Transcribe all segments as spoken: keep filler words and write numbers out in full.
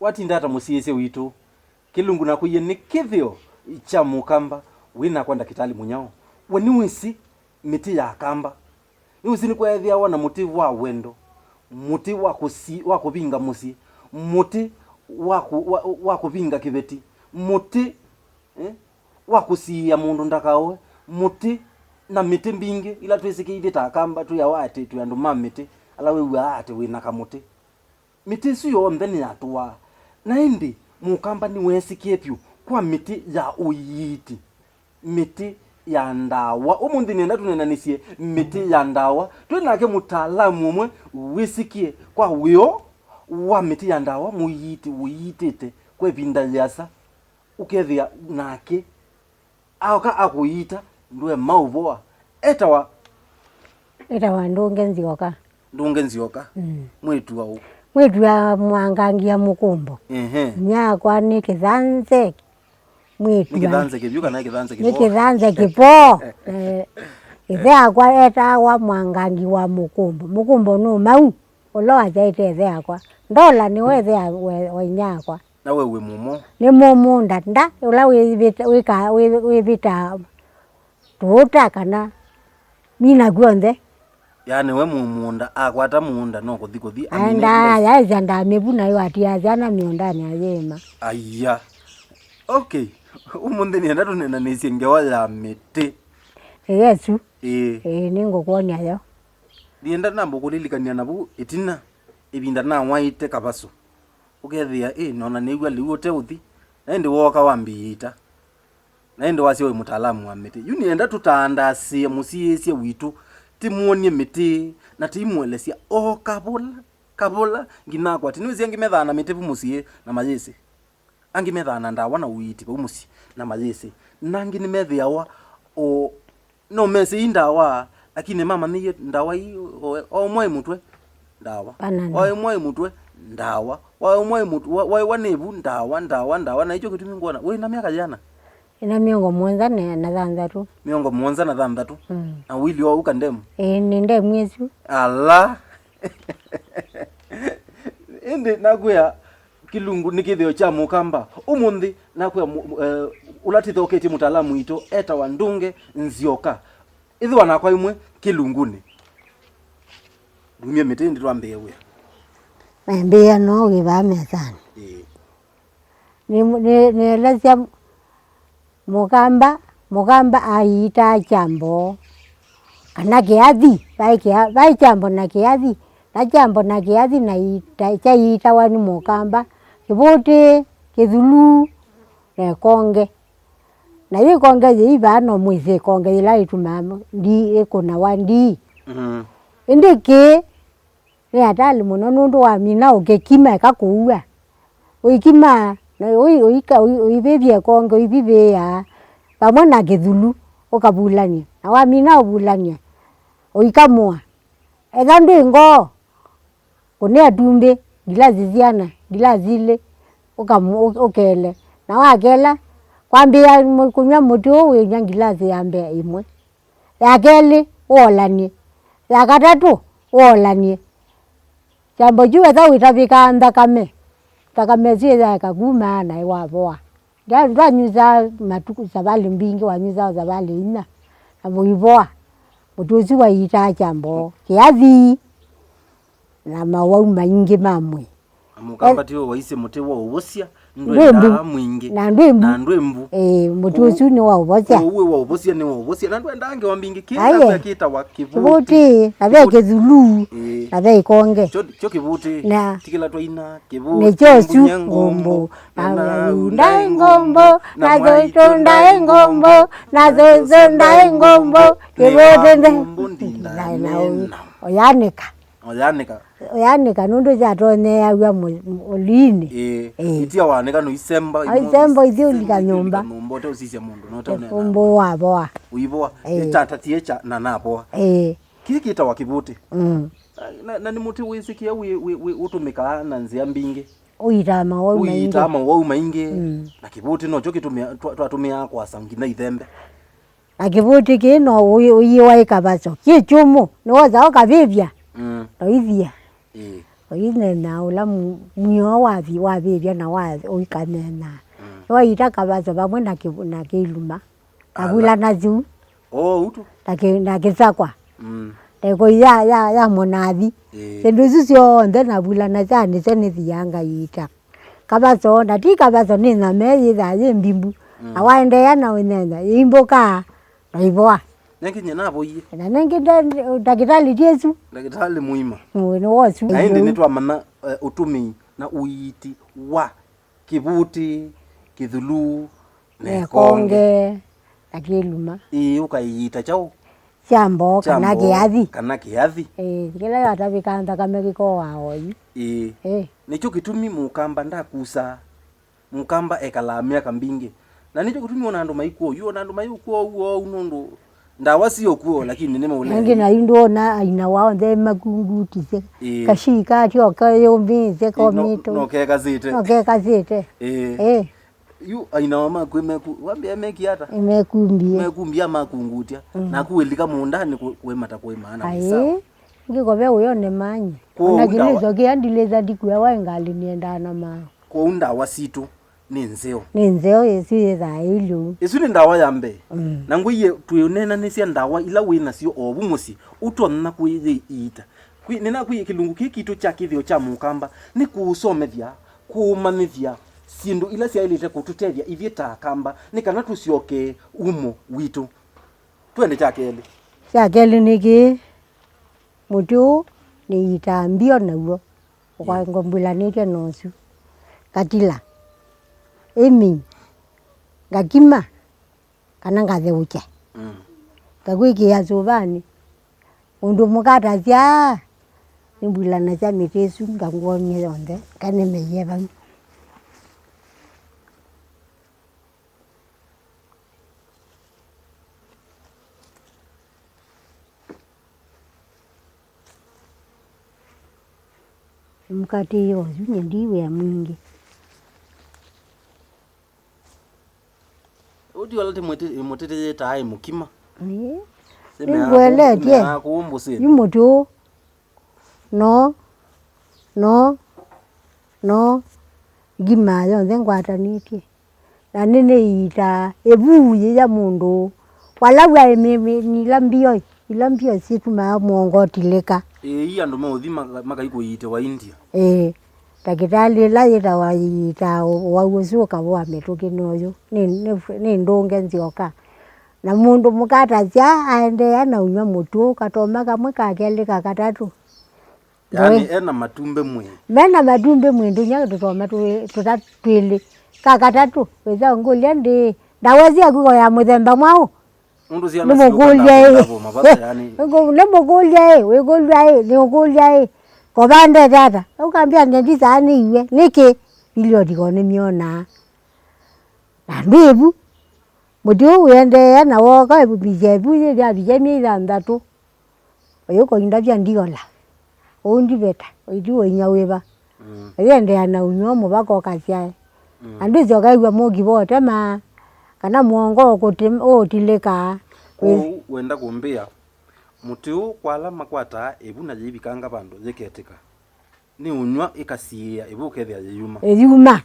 Watinda ata mũsiĩĩsya witũ? Kĩlungu nakũie nĩ kĩthĩo kya mũkamba wĩ nakwa ndakĩtalĩ mũnyao. We nĩwĩsĩ mĩtĩ ya kamba? Nĩwĩsĩ nĩkweethĩawa na mũtĩ wa wendo, mũtĩ wa kũsi-, wa kũvinga mũsyĩ, mũtĩ wa kũ-, wa, wa kũvinga kĩveti, mũtĩ, eh, wa kũsiĩĩa mũndũ ndakaũe, mũtĩ, na mĩtĩ mbingĩ ila twĩsĩkĩithye ta akamba twĩawa atĩ twĩ andũ ma mĩtĩ, ala wĩw'aa atĩ wĩ na kamũtĩ. Mĩtĩ ĩsu yonthe nĩyatũaa. Na ĩndĩ mũkamba nĩweesĩkĩe vyũ kwa mĩtĩ ya ũiiti, mĩtĩ ya ndawa. Ũmũnthĩ nĩenda tũneenanĩsye mĩtĩ ya ndawa. Twĩ nake mũtaalamu ũmwe wĩsĩkĩe kwa wĩoo wa mĩtĩ ya ndawa, mũiiti ũiitĩte kwa ĩvinda yĩasa, ũkethĩa nake aoka akũiita, ndwe maũvoa. Etawa? Etawa Ndũnge Nzioka. Ndũnge Nzioka. Mm. Mwĩĩtu wa ũ? Mwĩĩtu wa Mwangangi ya Mũkũmbo. Ehe. Nyakwa nĩ Kĩthanze. Mwĩĩtu nĩ wa Kĩthanze kĩvyũ kana Kĩthanze nĩ kĩvoo? Kĩthanze kĩvoo. Eh, ĩthe akwa etawa Mwangangi wa Mũkũmbo. Mũkũmbo nũmau, ũla wasyaĩte ĩthe akwa. Ndola nĩwe ĩthe wa, wa inyakwa. Na we wĩ mũmo? Nĩ mũmũnda nda, ũla wĩvĩta-, wĩka-, wĩ-, wĩvĩtaa tũũta kana mina kw'onthe. Yaani we mũmũnda, akwata mũũnda no kũthi kũthi, amina. Aendaa, yaĩsya ndamĩvu nayo atia syana mĩũndanĩ ayĩĩma. Aiya. Okay. Ũmũnthĩ nĩenda tũnenanĩsye ngewa ya mĩtĩ. Ĩ Yesũ. Ĩĩ. Ĩĩ, nĩngũkwony'a yo. Nĩenda namba kũlilikany'a navu ĩtina, ĩvinda nawaĩte Kavaso. Ũkethĩa, ĩ, nona nĩw'a lĩu ũte ũthi, na ĩndĩ wooka wambĩĩta. Na ĩndĩ wasya wĩ mũtaalamu wa mĩtĩ. Yu nĩenda tũtandaasĩe mũsiĩĩsya witũ, tĩmwony'e mĩtĩ, na tĩimũelesya o kavũla, kavũla, nginya akwati. Nĩwĩsĩ angĩ methaa na mĩtĩ vu mũsyĩ na mayĩsĩ. Angĩ methaa na ndawa na ũiiti vau mũsyĩ na mayĩsĩ. Na angĩ nĩmethĩawa o No mesĩ ii ndawa, lakini mamanyĩie ndawa ii, o, o ũmwe ĩ mũtwe, ndawa. Panadol. O ũmwe ĩ mũtwe, ndawa. O ũmwe ĩ mũtwe, wa, wa, wa nĩvu, ndawa, ndawa, ndawa. Na ikyo kĩtumi ngwona, wĩ na myaka yĩana? Ĩna mĩongo mũonza na, na thanthatũ. Mĩongo mũonza na thanthatũ? Mm. Na wili wa ũka ndemu? Ĩĩ, nĩ ndemu ĩsu. Ala! Ĩndĩ nakwĩa, kĩlungu nĩ kĩthĩo kya mũkamba. Ũmũnthĩ nakwĩa mũ-, mũ-, eh, ũla tĩthoketye mũtaalamu witũ etawa Ndũnge Nzioka. Ĩthĩwa nakwa ĩmwe kĩlungunĩ. Ndumie mĩtĩ ĩndĩ twambĩĩe wĩa. Mambĩĩa no wĩ vaa mesanĩ. Ĩĩ. Nĩ, nĩ, nĩelesya Mũkamba, Mũkamba aiitaa kyambo, kana kĩathi, vaĩ kĩa-, vaĩ kyambo na kĩathi, na kyambo na kĩathi na iita-, kyaiitawa nĩ Mũkamba, kĩvũtĩ, kĩthulu, na ĩkonge. Na yĩ ĩkonge yĩi vaa no mwĩsĩ ĩkonge yĩla ĩtumaa ndii ĩkũnawa ndii. Mm. Ĩndĩ kĩĩ nĩ atali mũno nũndũ wamina ũkĩkima eka kũua. Ũikima, na ũi-, ũika-, ũi-, ũivĩvya ĩkonge, ũivivĩĩa vamwe na kĩthulu, ũkavulany'a. Na wamina ũvulany'a, ũikamũa. Etha ndwĩ ngoo, kũnĩa tumbĩ, ngilasi siana, ngilasi ilĩ, ũkamu-, ũ-, ũkele. Na wakela, kwambĩĩa mũ-, kũnyw'a mũtĩ ũũ wĩnyw'a ngilasi ya mbee ĩmwe. Ya kelĩ, ũolany'e. Ya katatũ, ũolany'e. Kyambo kyu wetha wĩtavĩkaa nthakame, nthakame ĩsu ĩyaeka kumaa na wavoa. Ndwa-, ndwanyusaa matukũ savalĩ mbingĩ, wanyusaa o savalĩ inya, na ũivoa. Mũtĩ ũsu waiitaa kyambo kĩathi na mawau maingĩ ma mwĩĩ. Na mũkamba ti we waisye mũtĩ wa ũvosya, ndwĩ ndwendaa mbu. Mwingĩ. Na ndwĩ mbu. Na ndwĩ mbu. Ĩĩ, mũtĩ ũsu nĩ wa ũvosya. Ũu wĩ wa ũvosya, nĩ wa ũvosya. Na ndwendaa ngewa mbingĩ. Kĩĩ. Aye. Nakwa kĩtawa kĩvũtĩ. Kĩvũtĩ, na ve kĩthulu, ĩĩ, na ve ĩkonge. Kyo, kyo kĩvũtĩ. Na ti kĩla twaina, kĩvũtĩ, nĩkyo ũsu mbunya ngombo, ngombo, na na naundae ngombo, na mwaitũndae ngombo, na thũthũndae ngombo, kĩvũtĩ nde. Ngombo ndinda na, na nena. Ũyanĩka. Ũyanĩka. Ũyanĩka nũndũ kyatonyeeaw'a mũ-, mũ-, ũlinĩ. Ĩĩ. Ĩĩ. Itia wanĩka noisemba, noisemba ithyĩ ũlika nyũmba. Ũlika nyũmba, ũteũsisya mũndũ, na ũteũneena. Ũmbũ wavoa. Ũivoa. Ĩĩ. Ĩtatatie kya na navoa. Ĩĩ. Kĩĩ kĩtawa kĩvũtĩ. Mm. Na, na, na nĩ mũtĩ wĩsĩkĩa wĩ, wĩ, wĩ, ũtũmĩkaa na nzĩa mbingĩ. Ũitaa mawau maingĩ. Ũitaa mawau maingĩ. Mm. Na kĩvũtĩ nokyo kĩtũmĩa-, twa-, twatũmĩaa kwasa nginya ithembe. Na kĩvũtĩ kĩĩ no ũi-, ũiĩwa ĩkavaso. Kĩ kyũmũ, nĩwosa ũkavĩvya, mm, na ũithia. Ĩĩ. Ũineenaa ũla mu-, mũyo wathi-, wavĩvya na wa-, ũikaneenaa. Mm. Waita kavaso vamwe na kĩ-, na kĩiluma. Ala. Navulana yu. Oo, utu. Na kĩ-, na kĩsakwa. Mm. Ndeko ya, ya, ya mũnathi. Ĩĩ. Syĩndũ isu syonthe navulana sya nĩsyo nĩthianga iita. Kavaso, na ti kavaso nĩ nyama yĩthaa yĩ mbimbu. Mm. Na waendeea na ũnyenya, yĩimbũkaa, na ivoa. Nengĩ nyie navoie. Na nengĩ nde-, ndakĩtalĩ ti ĩsu. Ndakĩtalĩ mũima. Ũĩ nĩ wosu. Na ĩndĩ nĩtwamanya, eh, ũtũmĩi na ũiiti wa kĩvũtĩ, kĩthulu, na ĩkonge, na kĩluma. Ĩĩ, ũkaiita kyaũ? Kya mboo kana kĩathi. Kya mboo kana kĩathi. Ĩĩ, kĩla yatavĩkaa nthakame kĩkowaa oyu. Ĩĩ. Ĩĩ. Nĩkyo kĩtumi mũkamba ndakusaa. Mũkamba ekalaa myaka mbingĩ. Na nĩkyo kĩtumi ona andũ maikw'a oyu, ona andũ maikw'a oyu, oyu nũndũ ndawa sio kuo, lakini nĩ maũleai. Angĩ na yu ndwona aina wao nthe makungutise. Ĩĩ. Kashika atyo kayũmbĩte. Ĩĩ, no-, komĩtũ. Nokekasĩte. Nokekasĩte. Ĩĩ. Ĩĩ. Yu aina wa makwĩ meku-, wambĩa meki ata? Mekumbie. Mekumbia makungutya. Mm. Naku wĩlika mũũndanĩ kũ-, kũĩmata kũĩmaa na wĩ sawa. Aĩ. Ngĩkove ũyone manye. Kwoou ona ndawa- kĩlĩso kĩa ndilĩsa ndikuawa ĩngalĩ nĩendaa na maa. Kwoou ndawa sitũ nĩ nzeo. Nĩ nzeo, ĩsu yĩthaa ĩlũ. Ĩsu nĩ ndawa ya mbee. Mm. Na ngwĩie twĩũneenanĩsya ndawa ila wĩ nasyo ovu mũsyĩ, ũtonya kwĩyĩiita. Kwĩ-, nĩnakwĩie kĩlungu kĩĩ kitũ kya kĩthĩo kya mũkamba nĩ kũũsomethya, kũũmanyĩthya syĩndũ ila syaĩlĩte kũtũtethya ithyĩ ta akamba, nĩ kana tũsyokee umo witũ. Twende kya kelĩ. Kya kelĩ nĩ kĩĩ, mũtĩ ũũ nĩiitaa mbio naw'o. Ũkangombulanĩtye na ũsu. Katila. Ĩmĩ. Ngakima. Kana ngatheũkya. Mm. Ngakwĩkĩa suvanĩ. Ũndũ mũkatasya, nĩmbulanasya mĩtĩ ĩsu, ngangwony'a yonthe, nganĩmĩie vau. Mũkatĩĩe ũsu, nyie ndi wĩa mwingĩ. Ũti wala tĩmũtĩtĩyĩtaa ĩ mũkima. Ĩĩ. Nĩngũeleetye. Sĩmeaa kũũ mbũsĩnĩ. Yu mũtĩ ũũ. No, no, no, ngima yonthe ngwatanĩtye. Na nĩnĩiitaa ĩvu yĩya mũndũ. Vala waĩ mĩ-, mĩ-, ila mbio, ila mbio situmaa mũongo ũtilĩka. Ĩĩ, andũ meũthi maka-, makaikũiitĩwa India. Ĩĩ, ndakĩtalĩ ĩla yĩtawa iitaa ũ-, ũwau ũsu ũkavoa mĩtũkĩ noyũ. Nĩ, nĩ, nĩ ndũnge nzyoka. Na mũndũ mũkatasya aendeea na ũnyw'a mũtũ, katoma kamwe, ka kelĩ, ka katatũ. Yaani, ndũĩ. Ena matumbĩ mwĩĩ. Mena matumbĩ mwĩĩ, ndũnya tũtoma twĩ-, tũta-, twĩlĩ. Ka katatũ, wĩsa ũngũlya ndĩ, ndawa syaku ko ya mũthemba mwaũ? Nũndũ syana nĩmũkũlya ĩ. Syũkũlya mavata, yaani. Nĩmũkũlya ĩ, wĩkũlya ĩ, nĩũkũlya ĩ. Kovandete ata? Ũkambĩa ndendi saa nĩ iwe. Nĩkĩ? Ilioti ko nĩmyonaa. Na ndwĩvu. Mũtĩ ũũ wĩendeea na wooka, ĩvumisya ĩvu yĩyavike myei thanthatũ. Ũyũ kũindavya ndiola. Ũũ ndiveta, ũithi ũinya wĩva. Mm. Ũyĩendeea na ũnyw'o mũvaka ũkasyae. Mm. Na ndwĩsyoka ĩw'a mũkiva ũtema, kana mũongo ũkũtĩ-, ũũtilĩkaa. Kwoou wenda kũmbĩa, mũtĩ ũũ kwa ala makwataa ĩvu na yĩivikanga vandũ yĩketĩka. Nĩ ũnyw'a ĩkasiĩĩa ĩvu ũkethĩa yĩyuma. Ĩyuma.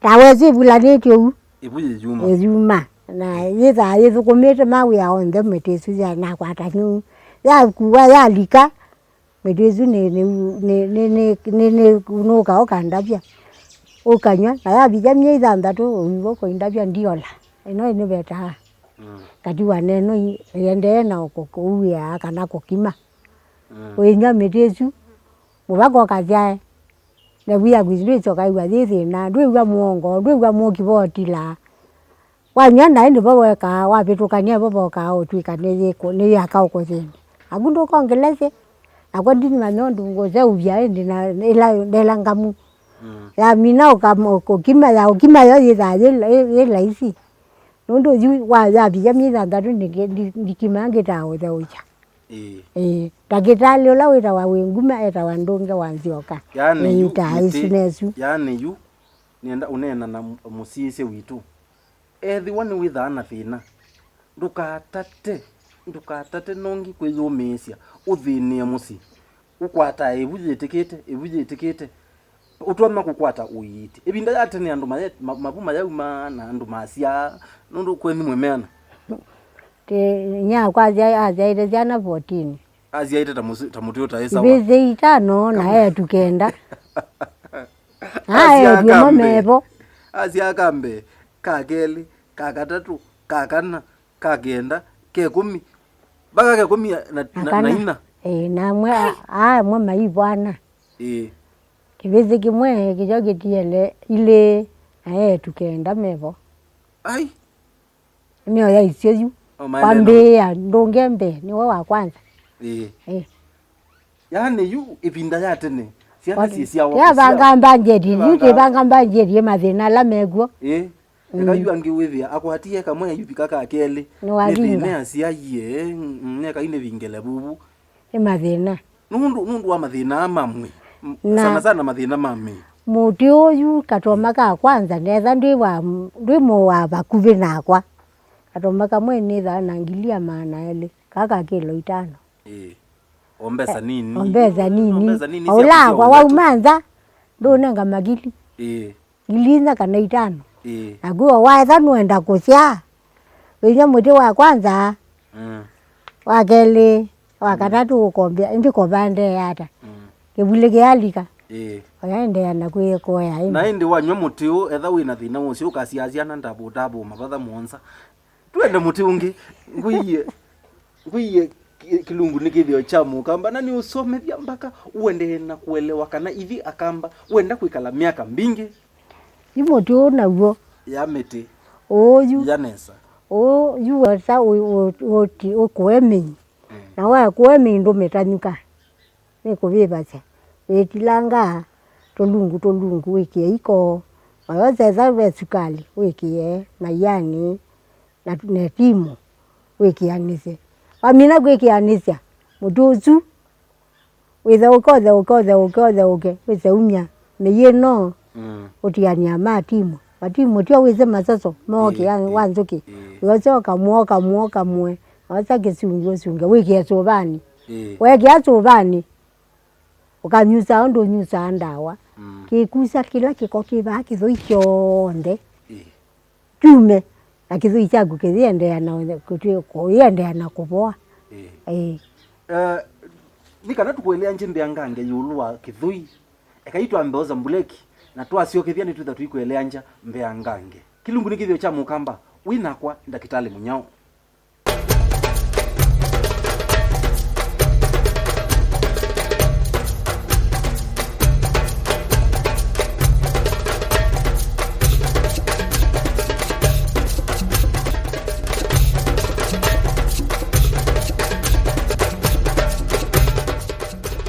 Ndawa ĩsu ĩvulanĩtye ũu. Ĩvu yĩyuma. Ĩyuma. Na yĩthaa yĩthũkũmĩte mawĩa onthe mĩtĩ ĩsu ya nakwata nyũu. Yakua yalika, mĩtĩ ĩsu nĩ, nĩ, nĩ, nũka ũkandavya. Ũkanyw'a, na yavikya myei thanthatũ, ũivo kũindavya ndiola. Ĩno ĩnĩvetaa. Mm. Katiwa neno i-, ĩendee na ũkũ-, kũuĩaa kana kũkima. Mm. Ũinyw'a mĩtĩ ĩsu, mũvaka ũkasyae. Navu yaku ndwĩsyoka ĩw'a yĩ thĩna, ndwĩw'a mũongo, ndwĩw'a mũkiva ũtilaa. Wanyw'a naĩ nĩvo wekaa, wavĩtũkany'a vo vokaa ũtw'ĩka nĩyĩkũ-, nĩyĩaka ũkũthĩnĩ. Naku ndũkongelesye, nakwa ndinĩmanya ũndũ ngũseũvya ĩndĩ na ĩla ndela ngamu. Mm. Yamina ũkam-, ũkima, ya ũkima yo yĩthaa yĩ, yĩ, yĩ laisi. Nũndũ yu wa, yavika myei thanthatũ ndiki-, ndi-, ndikima ngĩtaa ũtheũkya. Ĩĩ. Ĩĩ. Ndakĩtalĩ ũla wĩtawa wĩ nguma etawa ndũnge wa nzyoka. Yaani yu, ĩitaa mĩtĩ, ĩsu nesu. Yaani yu, nĩenda ũneena na mũ-, mũsyaĩĩsya witũ. Ethĩwa nĩwĩthaa na thĩna, ndũkatate, ndũkatate nongi kwĩyũmĩĩsya, ũthĩnĩe mũsyĩ. Ũkwata ĩvu yĩtĩkĩte, ĩvu yĩtĩkĩte. Ũtonya kũkwata ũiiti. Ĩvinda ya tene andũ maye-, ma-, mavu mayaumaa na andũ masyaa, nũndũ kwenyu mwemeana. Ti-, nyakwa asya-, asyaĩte syana fourteen. Asyaĩte ta mũsi-, ta mũtĩ ũtaĩ sawa. Ivĩsĩ itano na etu kenda. Asya etu ĩmwe akambe. Mevo. Asya akambe, ka kelĩ, ka katatũ, ka kana, ka kenda, ke kũmi. Mpaka ke kũmi na, na, na kana. Ina. Ĩĩ, na amwe a-, a amwe maivwana. Ĩĩ. Kĩvĩsĩ kĩmwe kĩkyo kĩtiele ilĩ na etu kenda mevo. Ai. Nĩyo yaisye yu. O, maendee na kwambĩĩa ndũnge mbee, nĩwe wa kwanza. Ĩĩ. Ĩĩ. Yaani yu ĩvinda ya tene, syana syĩsyawa kũsyawa. Yavanga mbanjeti, yu kĩvanga mbanjeti ĩ mathĩna ala mekw'o. Ĩĩ. Eka yu angĩ wĩthĩa akwatie kamwe yu vika ka kelĩ. Nĩwavinga. Nĩ thĩna asyaie, mm, neka inĩvingĩle vuvu. Nĩ mathĩna. Nũndũ, nũndũ wa mathĩna aa ma mwĩĩ. M-, na sana sana mathĩna ma mĩĩ. Mũtĩ ũyũ katoma ka kwanza, netha ndwĩ wa, ndwĩ mũ wa vakuvĩ nakwa. Katoma kamwe nĩthaa na ngili ya maana elĩ. Kaka kĩlo itano. Ĩĩ. O mbesa nini. O mbesa nini. O mbesa nini. O cia ũlakwa kũsya wauma nza, ndũnenga magili. Ĩĩ. Ngili inya kana itano. Ĩĩ. Naku o waetha nũenda kũsyaa, wĩnywa mũtĩ wa kwanza, mm, wa kelĩ, wa katatũ ũkombea, ĩndĩ kũvandee ata? Mm. Kĩvulĩ kĩalika. Ĩĩ. Ũyaendeea na kwĩkoea ĩndĩ. Na ĩndĩ wanywa mũtĩ ũũ, etha wĩ na thĩna ũsyo, ũkasyaa syana ndavũ, ndavũ mavatha mũonza. Twende mũtĩ ũngĩ. Ngwĩie, ngwĩie ki-, kĩlungu nĩ kĩthĩo kya mũkamba, na nĩũsomethya mpaka ũendee na kũelewa kana ithyĩ akamba wenda kwĩkala myaka mbingĩ. Yu mũtĩ ũũ naw'o. Ya mĩtĩ. Ũũ yu. Ya nesa. Ũũ yu wesa ũ-, ũ-, ũti-, ũkũe mĩi. Mm. Na waekũe mĩi ndũmĩtanyũka. Nĩkũvĩvasya, wĩtilanga tũlungu tũlungu wĩkĩe iko, oyosa ĩthaũ ve sukalĩ wĩkĩe maianĩ, na, na timũ wĩkĩanĩsye. Wamina kwĩkĩanĩsya, mũtĩ ũsu wĩtheũke, ũtheũke, ũtheũke, ũtheũke, wĩseumya mĩi ĩno, mm, ũtianĩa ma timũ. Matimũ tyo wĩsĩ masoso, mooke, ĩĩ, wa nzũkĩ. Ĩĩ. Wĩosa ũkamũa, ũkamũa, ũkamũe. Osa kĩsungi ũsunge, wĩkĩe sũvanĩ. Ĩĩ. Wekĩa sũvanĩ, ũkanyusaa ũndũ ũnyusaa ndawa. Mm. Kĩkusa kĩla kĩko kĩ vaa kĩthũi kyonthe. Ĩĩ. Kyume, na kĩthũi kyaku kĩyĩendeea na ũthe-, kũtwĩ-, kũyĩendeea na kũvoa. Ĩĩ. Ĩĩ. Eh, nĩ kana tũkũeleange mbeangange ĩũlũ wa kĩthũi, ekai twambe osa mbuleki, na twasyokethya nĩtwĩtha tũikũeleangya mbeangange. Kĩlungu nĩ kĩthĩo kya mũkamba, wĩ nakwa, ndakĩtalĩ Mũnyao.